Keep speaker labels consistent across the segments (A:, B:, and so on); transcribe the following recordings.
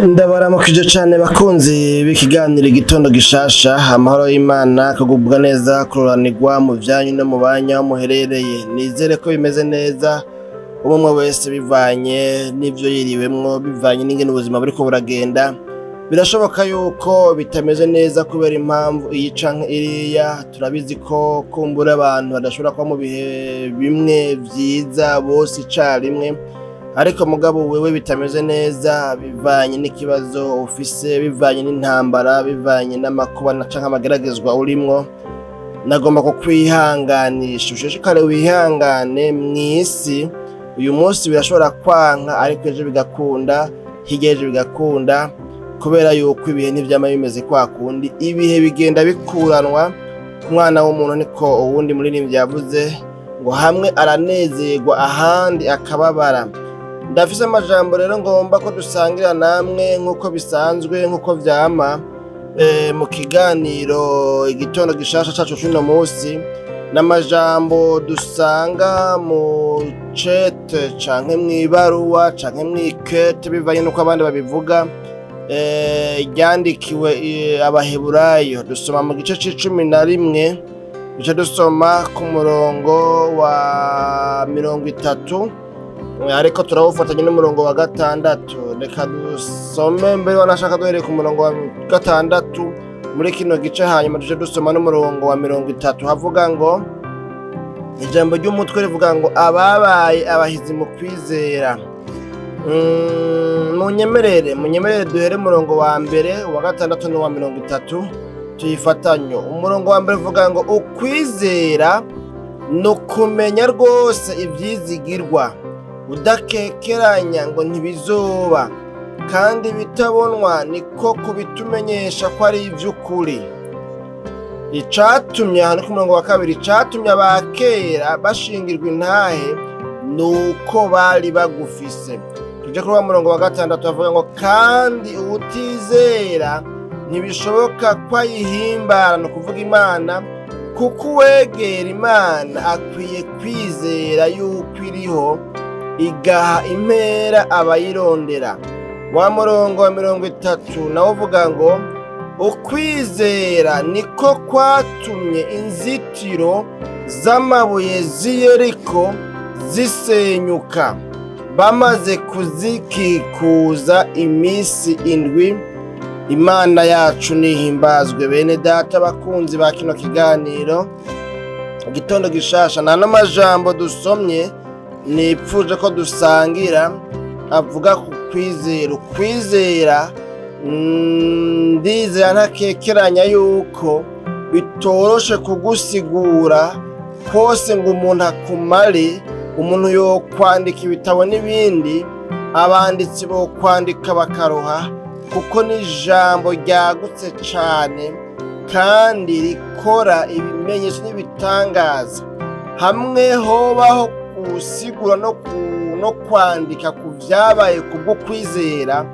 A: Ndabaramukije cane bakunzi b'ikiganiro Igitondo Gishasha. Amahoro y'Imana, kugubwa neza, kuroranirwa mu vyanyu no mu banyu aho muherereye. Nizere ko bimeze neza, umwe wese bivanye n'ivyo yiriwemwo, bivanye n'ingene ubuzima buriko buragenda. Birashoboka yuko bitameze neza kubera impamvu iyi canke iriya. Turabizi ko kumbura abantu badashobora kuba mu bihe bimwe vyiza bose icarimwe, ariko mugabo wewe bitameze neza bivanye n'ikibazo ufise, bivanye n'intambara, bivanye n'amakuba na canke amageragezwa urimwo, nagomba kukwihanganisha. Ushishikare wihangane. Mw'isi uyu munsi birashobora kwanka, ariko ejo bigakunda, hirya y'ejo bigakunda, kubera yuko ibihe ntivyama bimeze kwa kundi. Ibihe bigenda bikuranwa. Umwana w'umuntu, niko uwundi muririmbyi yavuze ngo hamwe aranezerwa, ahandi akababara. Ndafise amajambo rero ngomba ko dusangira namwe nk'uko bisanzwe, nk'uko vyama mu kiganiro Igitondo Gishasha cacu c'uno musi. N'amajambo dusanga mu cete canke mw'ibaruwa canke mw'ikete, bivanye n'uko abandi babivuga, ryandikiwe Abaheburayo. Dusoma mu gice c'icumi na rimwe, duce dusoma ku murongo wa 30, ariko turawufatanya n'umurongo wa 6. Reka dusome mbere, wanashaka duhereye ku murongo wa 6 muri kino gice, hanyuma tuje dusoma n'umurongo wa 30. Havuga ngo, ijambo ry'umutwe rivuga ngo: "Ababaye abahizi mu kwizera." Munyemerere duhere umurongo wa 1, uwa 6 n'uwa 30 tuyifatanye. Umurongo wa 1 uvuga ngo: "Ukwizera ni ukumenya rwose ivyizigirwa, udakekeranya ngo ntibizoba, kandi ibitabonwa niko kubitumenyesha ko ari ivy'ukuri." Icatumye, aha ni ku murongo wa 2, icatumye abakera bashingirwa intahe ni uko bari bagufise. Tuje kuri wa murongo wa 6, bavuga ngo: "Kandi uwutizera ntibishoboka ko ayihimbara", ni ukuvuga Imana, "kuko uwegera Imana akwiye kwizera yuko iriho, igaha impera abayirondera." Wa murongo wa 30 nawe uvuga ngo: "Ukwizera niko kwatumye inzitiro z'amabuye z'i Yeriko zisenyuka, bamaze kuzikikuza iminsi 7." Imana yacu nihimbazwe. Bene data, bakunzi ba kino kiganiro Igitondo Gishasha, nta n'amajambo dusomye nipfuje ko dusangira avuga ku kwizera. Ukwizera, ndizera ntakekeranya yuko bitoroshe kugusigura kose ngo umuntu akumare. Umuntu yokwandika ibitabo n'ibindi, abanditsi bo kwandika bakaroha, kuko ni ijambo ryagutse cane kandi rikora ibimenyetso n'ibitangaza. Hamwe hobaho gusigura no kwandika ku vyabaye kubwo kwizera,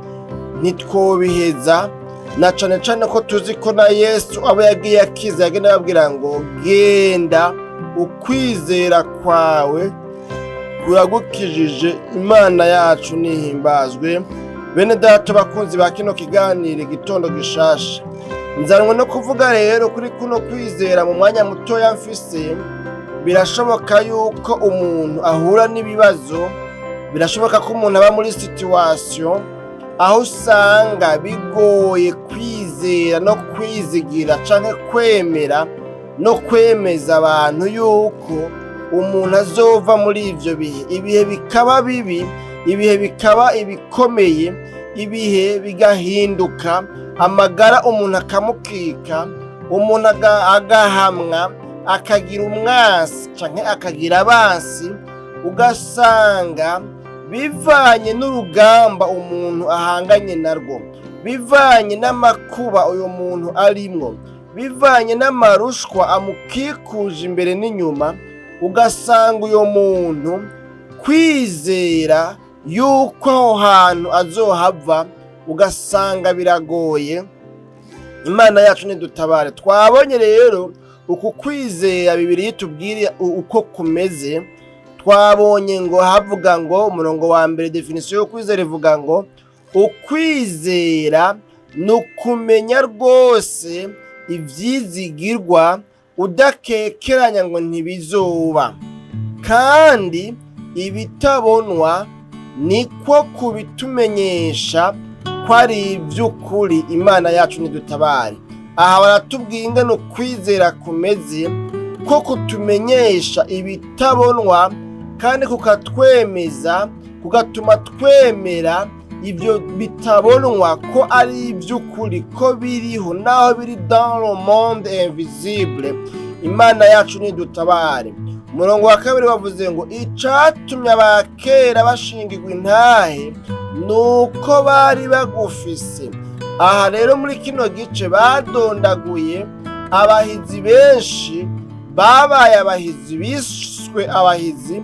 A: ntitwobiheza, na cane cane ko tuzi ko na Yesu abo yagiye akiza yagenda ababwira ngo: "Genda, ukwizera kwawe kuragukijije." Imana yacu nihimbazwe. Bene data, bakunzi ba kino kiganiro Igitondo Gishasha, nzanwe no kuvuga rero kuri kuno kwizera mu mwanya mutoya mfise. Birashoboka yuko umuntu ahura n'ibibazo, birashoboka ko umuntu aba muri situation aho usanga bigoye kwizera no kwizigira canke kwemera no kwemeza abantu yuko umuntu azova muri ivyo bihe. Ibihe bikaba bibi, ibihe bikaba ibikomeye, ibihe bigahinduka, amagara umuntu akamukika, umuntu agahamwa, akagira umwasi canke akagira abansi, ugasanga bivanye n'urugamba umuntu ahanganye narwo, bivanye n'amakuba uyu muntu arimwo, bivanye n'amarushwa amukikuje imbere n'inyuma, ugasanga uyo muntu kwizera yuko aho hantu azohava, ugasanga biragoye. Imana yacu nidutabare. Twabonye rero uku kwizera Bibiliya itubwira uko kumeze. Twabonye ngo havuga ngo, umurongo wa 1, définition yo kwizera ivuga ngo: Ukwizera ni ukumenya rwose ivyizigirwa, udakekeranya ngo ntibizoba, kandi ibitabonwa niko kubitumenyesha ko ari ivy'ukuri. Imana yacu nidutabare. Aha baratubwiye ingene ukwizera kumeze, ko kutumenyesha ibitabonwa kandi kukatwemeza, kugatuma twemera ibyo bitabonwa ko ari iby'ukuri, ko biriho naho biri dans le monde invisible. Imana yacu nidutabare. Umurongo wa kabiri bavuze ngo: "Icatumye abakera bashingirwa intahe ni uko bari bagufise." Aha rero muri kino gice badondaguye abahizi benshi babaye abahizi, biswe abahizi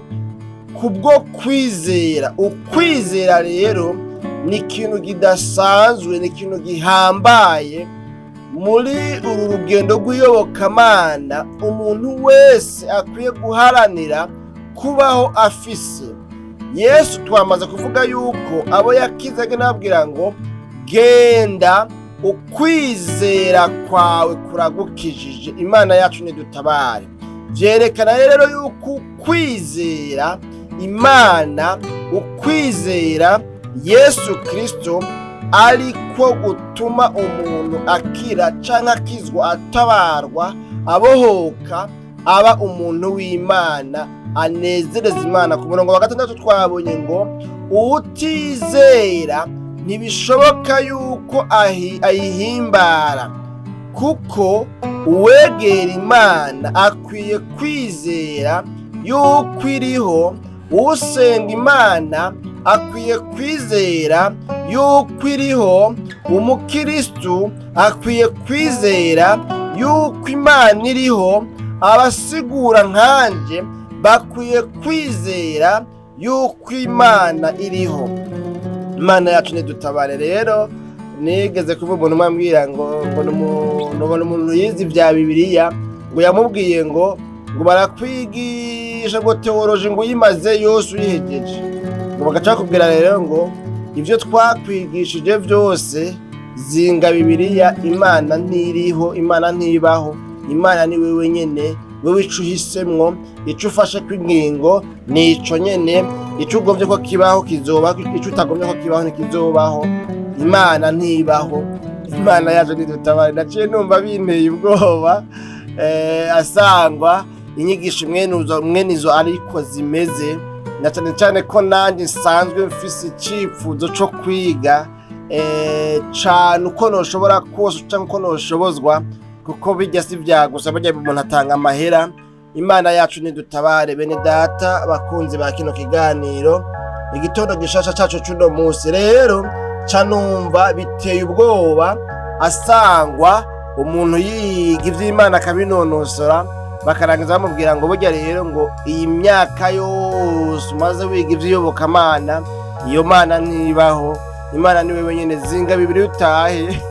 A: kubwo kwizera. Ukwizera rero ni ikintu kidasanzwe, ni ikintu gihambaye muri uru rugendo rw'iyobokamana umuntu wese akwiye guharanira kubaho afise. Yesu twamaze kuvuga yuko abo yakize agenda ngo: "Genda, ukwizera kwawe kuragukijije." Imana yacu nidutabare. Vyerekana rero yuko ukwizera Imana, ukwizera Yesu Kristo, ariko gutuma umuntu akira canke akizwa, atabarwa, abohoka, aba umuntu w'Imana, anezereza Imana. Ku murongo wa gatandatu twabonye ngo: "Uwutizera ntibishoboka yuko ayihimbara, kuko uwegera Imana akwiye kwizera yuko iriho, usenga Imana akwiye kwizera yuko iriho." Umukristu akwiye kwizera yuko Imana iriho. Abasigura nkanje bakwiye kwizera yuko Imana iriho. Imana yacu nidutabare. Rero nigeze kuvuga umuntu umwe ambwira ngo nubona umuntu yize ibya Bibiliya, ngo yamubwiye ngo barakwigisha ngo théologie, ngo uyimaze yose uyihegeje, ngo bagaca bakubwira rero ngo ibyo twakwigishije byose, zinga Bibiliya, Imana ntiriho, Imana ntibaho, Imana ni wewe nyene, wewe ico uhisemwo, ico ufashe kw'ingingo nico nyene, ico ugomvye ko kibaho kizobaho, ico utagomvye ko kibaho ntikizobaho, Imana ntibaho. Imana yacu nidutabare. Naciye numva binteye ubwoba, asangwa inyigisho mwene izo ariko zimeze, na cane cane ko nanjye nsanzwe mfise icifuzo co kwiga cane uko noshobora kose canke uko noshobozwa, kuko bijya si vya gusa, burya umuntu atanga amahera. Imana yacu nidutabare. Bene data, bakunzi ba kino kiganiro Igitondo Gishasha cacu c'uno musi, rero ca numva biteye ubwoba, asangwa umuntu yiga ivy'Imana akabinonosora, bakarangiza bamubwira ngo burya rero ngo iyi myaka yose umaze wiga ivy'iyobokamana, iyo mana ntibaho, Imana ni wewe nyene, zinga bibiri utahe.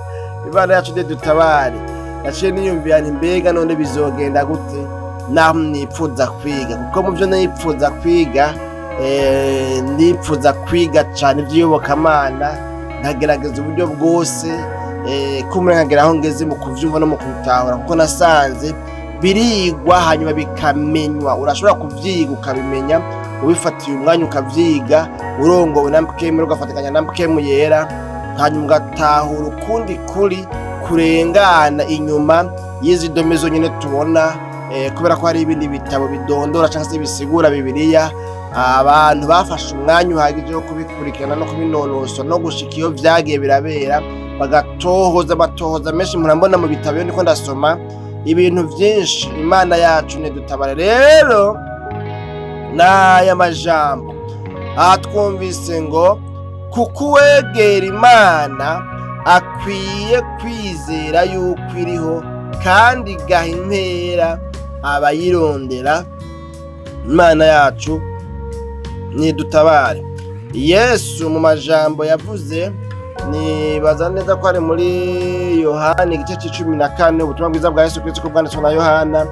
A: Imana yacu nidutabare. Naciye niyumvira nti: "Mbega none bizogenda gute naho nipfuza kwiga?" Kuko mu byo nipfuza kwiga, nipfuza kwiga cane ivy'iyobokamana, nkagerageza uburyo bwose ko umuntu nkagera aho ngeze mu kuvyumva no mu kubitahura, kuko nasanze birigwa hanyuma bikamenywa. Urashobora kuvyiga ukabimenya ubifatiye umwanya, ukavyiga urongowe na Mpwemu, ugafatikanya na Mpwemu Yera, hanyuma ugatahura ukundi kuri kurengana inyuma y'izi ndome zonyene tubona, kubera ko hari ibindi bitabo bidondora cyangwa se bisigura Bibiliya, abantu bafashe umwanya uhagije wo kubikurikirana no kubinonosora no gushika iyo vyagiye birabera, bagatohoza amatohoza menshi. Murambona mu bitabo iyo ndiko ndasoma ibintu vyinshi. Imana yacu nidutabare. Rero n'aya majambo aha twumvise ngo: "Kuko uwegera Imana akwiye kwizera yuko iriho, kandi igaha impera abayirondera." Imana yacu nidutabare. Yesu mu majambo yavuze, nibaza neza ko ari muri Yohana igice c'14, ubutumwa bwiza bwa Yesu Kristo ko bwanditswe na Yohana,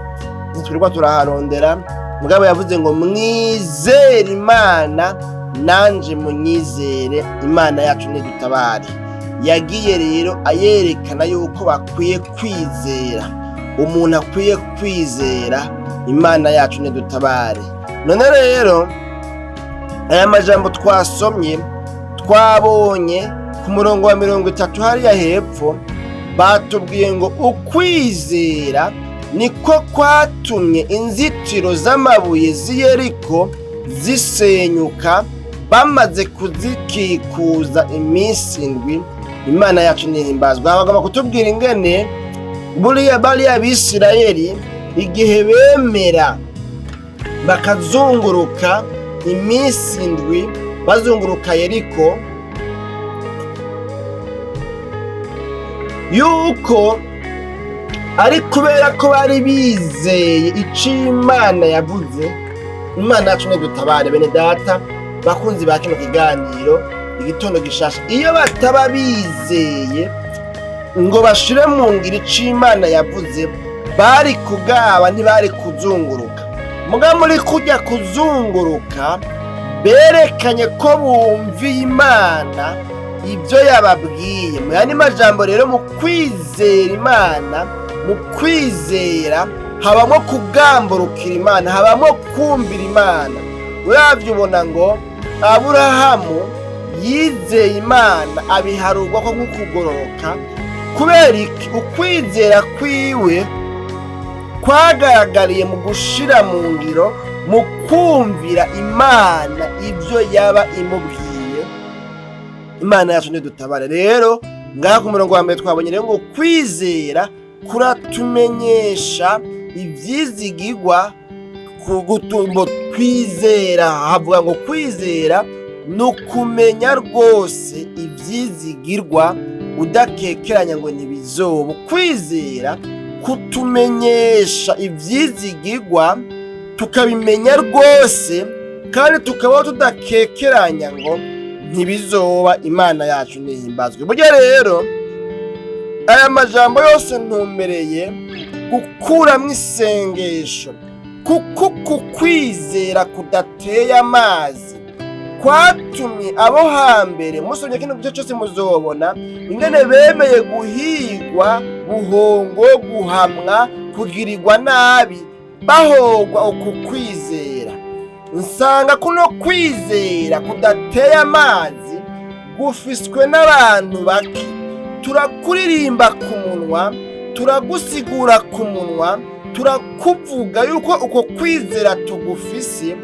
A: ntitwirirwa turaharondera, mugabo yavuze ngo: "Mwizere Imana, Nanje munyizere. Imana yacu nidutabare. Yagiye rero ayerekana yuko bakwiye kwizera, umuntu akwiye kwizera. Imana yacu nidutabare. None rero aya majambo twasomye, twabonye ku murongo wa 30 hariya hepfo, batubwiye ngo ukwizera niko kwatumye inzitiro z'amabuye z'Iyeriko zisenyuka bamaze kuzikikuza iminsi 7. Imana yacu ntihimbazwa. Bagomba kutubwira ingene buriya bariya Bisirayeli, igihe bemera bakazunguruka iminsi 7, bazunguruka Yeriko, yuko ari kubera ko bari bizeye ico Imana yavuze. Imana yacu ntidutabare. Bene data bakunzi ba kino kiganiro Igitondo Gishasha, iyo bataba bizeye ngo bashire mu ngiro ico Imana yavuze, bari kugaba, ntibari kuzunguruka. Muga muri kujya kuzunguruka berekanye ko bumviye Imana ibyo yababwiye. Mu yandi majambo rero, mu kwizera Imana, mu kwizera habamo kugamburukira Imana, habamo kumvira Imana. Uravye ubona ngo Aburahamu yizeye Imana, abiharurwa ko nk'ukugororoka. Kubera iki? Ukwizera kwiwe kwagaragariye mu gushira mu ngiro, mu kumvira Imana ibyo yaba imubwiye. Imana yacu ntidutabare. Rero ngaha ku murongo wa mbere twabonye rero ngo kwizera kuratumenyesha ivyizigirwa kugutumbo. Kwizera, havuga ngo kwizera ni ukumenya rwose ivyizigirwa, udakekeranya ngo ntibizoba. Kwizera kutumenyesha ivyizigirwa, tukabimenya rwose kandi tukabaho tudakekeranya ngo ntibizoba. Imana yacu ntihimbazwe. Burya rero aya majambo yose ntumbereye gukuramwo isengesho, kuko ku kwizera kudateye amazi kwatumye abo hambere, musomye kino gice cyose muzobona ingene bemeye guhigwa buhongo, guhamwa, kugirirwa nabi, bahogwa uku kwizera. Nsanga kuno kwizera kudateye amazi gufiswe n'abantu bake. Turakuririmba ku munwa, turagusigura ku munwa, turakuvuga yuko uko kwizera tugufise,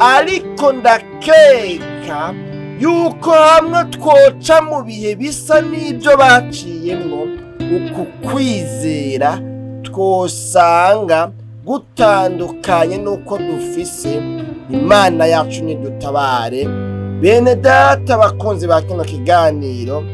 A: ariko ndakeka yuko hamwe twoca mu bihe bisa n'ibyo baciyemwo, uku kwizera twosanga gutandukanye n'uko dufise. Imana yacu nidutabare. Bene data bakunzi ba kino kiganiro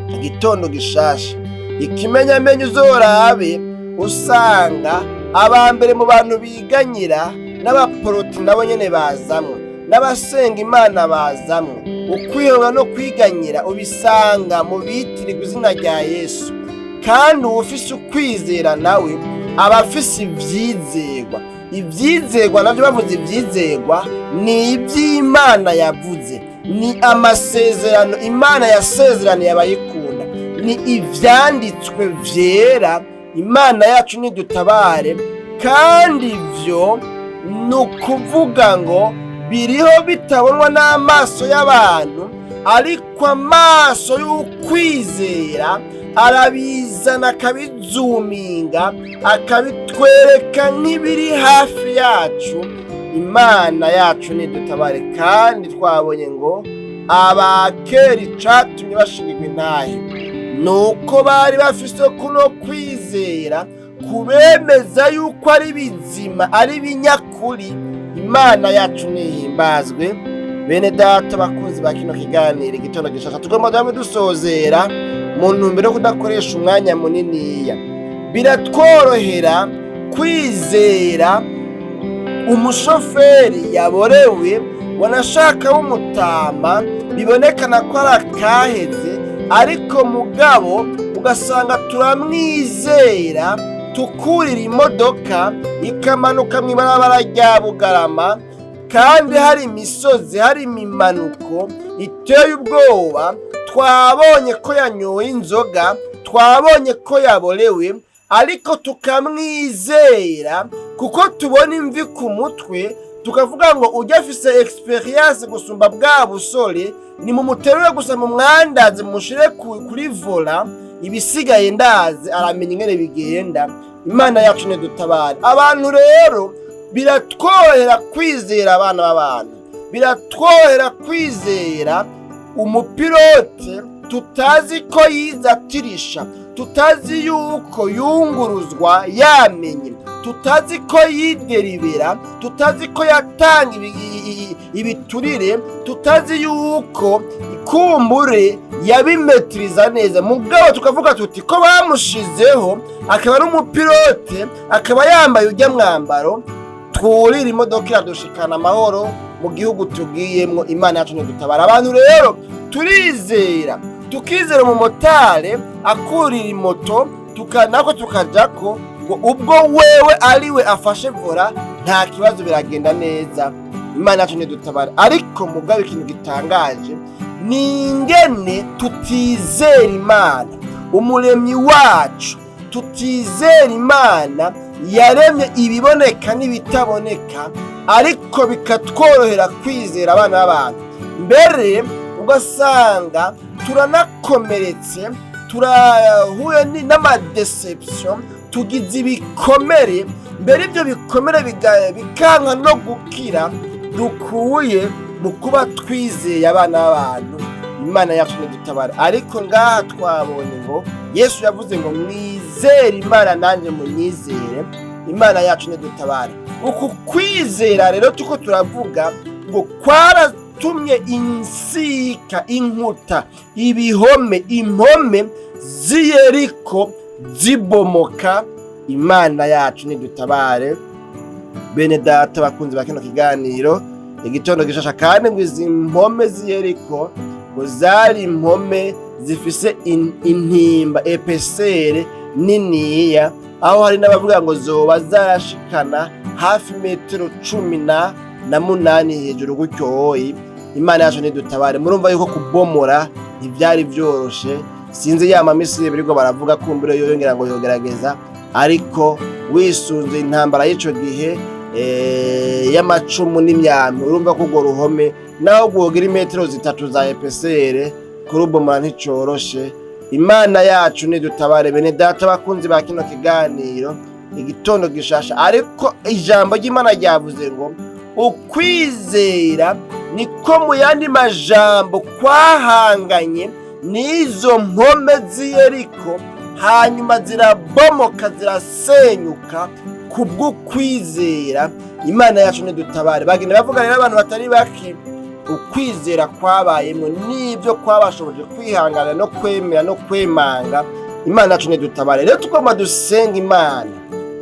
A: Igitondo Gishasha, ikimenyamenyo uzorabe usanga aba mbere mu bantu biganyira n'abaporoti nabo nyene bazamwo, n'abasenga Imana bazamwo. Ukwiheba no kwiganyira ubisanga mu bitirirwa izina rya Yesu. Kandi uwufise ukwizera nawe aba afise ivyizegwa. Ivyizegwa navyo, bavuze ivyizegwa, ni ivy'Imana yavuze, ni amasezerano Imana yasezeraniye abayikunda, ni ivyanditswe vyera. Imana yacu nidutabare. Kandi ivyo ni ukuvuga ngo biriho bitabonwa n'amaso y'abantu, ariko amaso y'ukwizera arabizana, akabizuminga, akabitwereka nk'ibiri hafi yacu. Imana yacu nidutabare. Kandi twabonye ngo abakera icatumye bashingirwa intahe ni uko bari bafise kuno kwizera kubemeza yuko ari bizima, ari binyakuri. Imana yacu nihimbazwe. Bene data bakunzi ba kino kiganiro Igitondo Gishasha, tugomba duhame dusozera mu ntumbero yo kudakoresha umwanya muniniya. Biratworohera kwizera umushoferi yaborewe, wanashaka w'umutama, bibonekana ko ari akaheze, ariko mugabo ugasanga turamwizera, tukurira imodoka ikamanuka mu ibarabara rya Bugarama. Kandi hari imisozi, hari imimanuko iteye ubwoba. Twabonye ko yanyoye inzoga, twabonye ko yaborewe, ariko tukamwizera kuko tubona imvi ku mutwe, tukavuga ngo ujya afise expérience gusumba bwa busore, ni mumuterure gusa, mu mwandazi mushire kuri volant, ibisigaye ndazi aramenya ingene bigenda. Imana yacu nidutabare. Abantu rero biratworohera kwizera abana b'abantu, biratworohera kwizera umupilote tutazi ko yize atirisha, tutazi yuko yunguruzwa yamenye, tutazi ko yideribera, tutazi ko yatanga ibiturire, tutazi yuko ikumbure yabimetiriza neza. Mugabo tukavuga tuti ko bamushizeho akaba ari umupilote, akaba yambaye ujya mwambaro, twurira imodoka iradushikana amahoro mu gihugu tugiyemwo. Imana yacu ntidutabara. Abantu rero turizera, tukizera umumotari akurira imoto, nako tukajako ngo ubwo wewe ariwe afashe volant, nta kibazo, biragenda neza. Imana yacu ntidutabara. Ariko mugabo ikintu gitangaje ni ingene tutizera Imana umuremyi wacu, tutizera Imana yaremye ibiboneka n'ibitaboneka, ariko bikatworohera kwizera abana b'abantu. Mbere ugasanga turanakomeretse, turahuye n'ama déceptions, tugize ibikomere. Mbere ibyo bikomere bikanka no gukira dukuye mu kuba twizeye abana b'abantu. Imana yacu ntidutabara. Ariko ngaha twabonye ngo Yesu yavuze ngo mwizere Imana, nanjye munyizere. Imana yacu ntidutabare. Uku kwizera rero tuko turavuga ngo kwaratumye insika, inkuta, ibihome, impome z'Iyeriko zibomoka. Imana yacu nidutabare. Bene data bakunzi ba kino kiganiro Igitondo Gishasha, kandi ngo izi mpome z'Iyeriko ngo zari impome zifise intimba, épaisseur niniya, aho hari n'abavuga ngo zoba zarashikana hafi metero 18 hejuru gutyoyi. Imana yacu nidutabare. Murumva yuko kubomora ntivyari vyoroshe. Sinzi ya mamisiri biriko baravuga, kumbure yoyongera ngo yogerageza, ariko wisunze intambara y'ico gihe y'amacumu n'imyambi, urumva ko urwo ruhome naho rwogira imetero 3 za épaisseur, kurubomora nticoroshe. Imana yacu nidutabare. Bene data bakunzi ba kino kiganiro Igitondo Gishasha, ariko ijambo ry'Imana ryavuze ngo ukwizera niko mu yandi majambo kwahanganye n'izo mpome z'Iyeriko, hanyuma zirabomoka, zirasenyuka kubw'ukwizera. Imana yacu nidutabare. Bagenda bavuga rero abantu batari bake ukwizera kwabayemwo n'ibyo kwabashoboje kwihangana no kwemera no kwemanga. Imana yacu nidutabare. Rero tugomba dusenga Imana.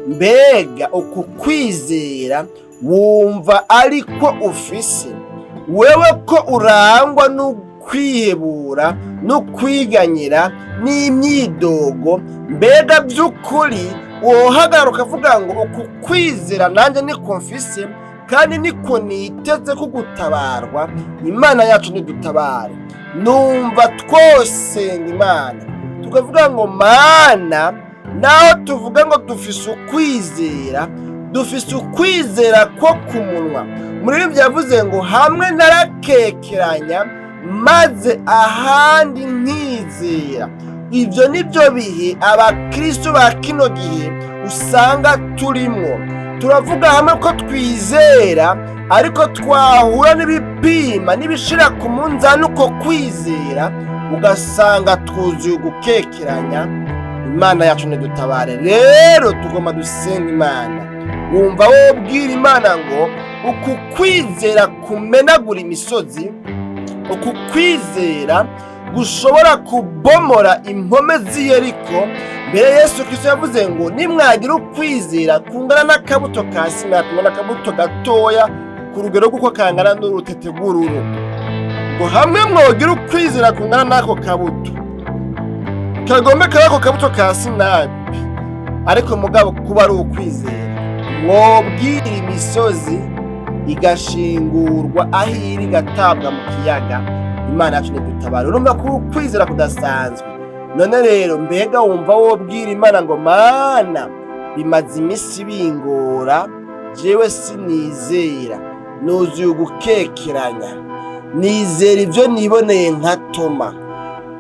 A: Mbega uku kwizera wumva ariko ufise wewe, ko urangwa no kwihebura no kwiganyira n'imyidogo? Mbega by'ukuri wohagarara ukavuga ngo uku kwizera nanjye niko mfise kandi niko niteze ko gutabarwa? Imana yacu nidutabare. Numva twosenga Imana tukavuga ngo Mana, naho tuvuga ngo dufise ukwizera, dufise ukwizera ko ku munwa. Muri ibyo yavuze ngo hamwe narakekeranya maze ahandi nkizera. Ibyo ni byo bihe abakristo ba kino gihe usanga turimwo. Turavuga hamwe ko twizera, ariko twahura n'ibipima n'ibishira ku munzani uko kwizera, ugasanga twuzuye ugukekeranya. Imana yacu ntidutabare. Rero tugomba dusenga Imana. Wumva wobwira Imana ngo uku kwizera kumenagura imisozi, uku kwizera gushobora kubomora impome z'Iyeriko. Mbere Yesu Kristo yavuze ngo nimwagira ukwizera kungana n'akabuto ka sinapi, kungana n'akabuto gatoya ku rugero rw'uko kangana n'urutete rw'ururo, ngo hamwe mwogira ukwizera kungana n'ako kabuto, kagombe kaba ako kabuto ka sinapi, ariko mugabo kuba ari ukwizera, mwobwira imisozi. Igashingurwa aho iri, igatabwa mu kiyaga. Imana yacu ntidutabara. Urumva ko ukwizera kudasanzwe. None rero mbega wumva wobwira Imana ngo: "Mana, bimaze iminsi bingora, jewe sinizera, nuzuye ugukekeranya, nizera ibyo niboneye nka Toma"?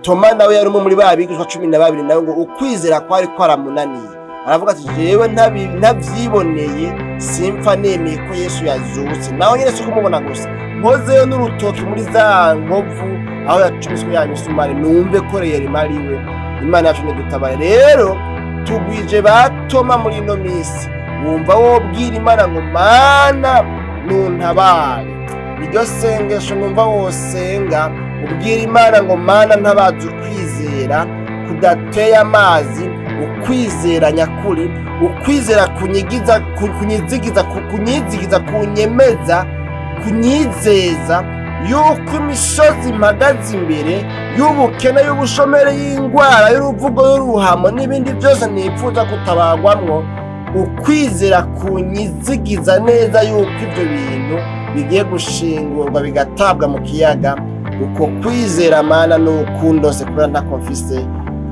A: Toma nawe yari umwe muri ba bigishwa 12. Nawe ngo ukwizera kwari kwaramunaniye, aravuga ati: "Jewe ntavyiboneye simpfa nemeye ko Yesu yazutse." Nawe nyine si kumubona gusa, nkozeyo n'urutoki muri za nkovu aho yacumiswe ya misumari, numve ko reyerima ari we. Imana yacu ntidutabare. Rero tugwije ba Toma muri ino minsi. Wumva wobwira Imana ngo: "Mana, nuntabare"? Iryo sengesho numva wosenga, ubwira Imana ngo: "Mana, ntabaze ukwizera kudateye amazi, ukwizera nyakuri, ukwizera kunyigiza, kunyizigiza, kunyizigiza, kunyemeza, kunyizeza yuko imisozi mpagaze imbere y'ubukene, y'ubushomeri, y'indwara, y'uruvugo, y'uruhamo n'ibindi byose nipfuza kutabagwamwo, ukwizera kunyizigiza neza yuko ibyo bintu bigiye gushingurwa bigatabwa mu kiyaga. Uko kwizera, Mana, ni ukundose, kubera ntako mfise.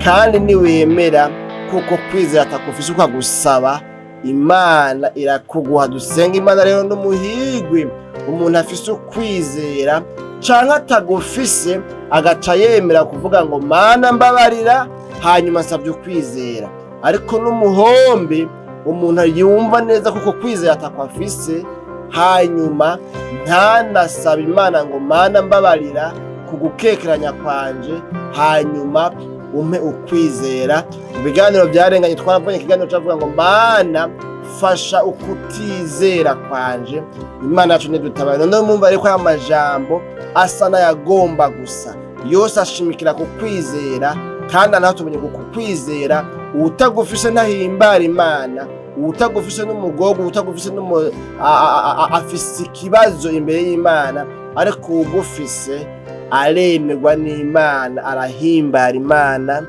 A: Kandi niwemera kuko kwizera atakufise ukagusaba, Imana irakuguha." Dusenga Imana rero. N'umuhigwi umuntu afise ukwizera canke atagufise, agaca yemera kuvuga ngo: "Mana, mbabarira, hanyuma nsabye ukwizera." Ariko n'umuhombe umuntu yumva neza kuko kwizera atako afise, hanyuma ntanasaba Imana ngo: "Mana, mbabarira ku gukekeranya kwanje, hanyuma umpe ukwizera." Mu biganiro byarenganye twaravunye ikiganiro cyavuga ngo: "Mana, fasha ukutizera kwanje." Imana yacu ntidutabare. Noneho mwumva ariko aya majambo asa n'ayagomba gusa, yose ashimikira ku kwizera. Kandi naho tumenye ku kwizera, uwutagufise ntahimbara Imana, uwutagufise n'umugogo, uwutagufise afise ikibazo imbere y'Imana. Ariko uwugufise aremerwa n'Imana, arahimbara Imana.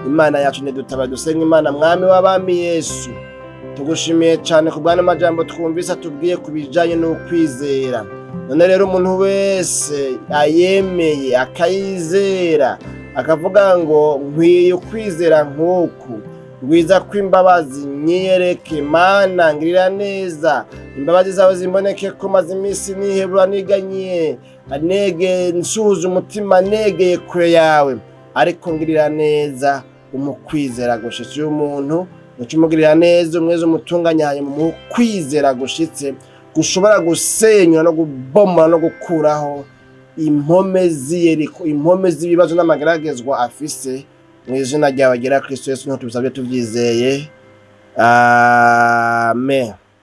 A: Imana yacu ntidutabare. Dusenga Imana. Mwami w'abami Yesu, tugushimiye cyane ku bw'ano majambo twumvise atubwiye ku bijanye n'ukwizera. None rero umuntu wese ayemeye, akayizera, akavuga ngo: "Nkwiye ukwizera nk'uku, ngwiza kw'imbabazi, nyiyereke Mana, ngirira neza, imbabazi zawe zimboneke ko maze iminsi nihebura, niganyiye, nege nsuhuza umutima, negeye kure yawe, ariko ngirira neza umukwizera gushitse." Uyu muntu uca umugirira neza, umweze, umutunganye, hanyuma umuhe ukwizera gushitse gushobora gusenyura no kubomora no gukuraho impome z'Iyeriko, impome z'ibibazo n'amageragezwa afise. Mu izina ryawe ryera Kristo Yesu niho tubisabye tubyizeye, amen.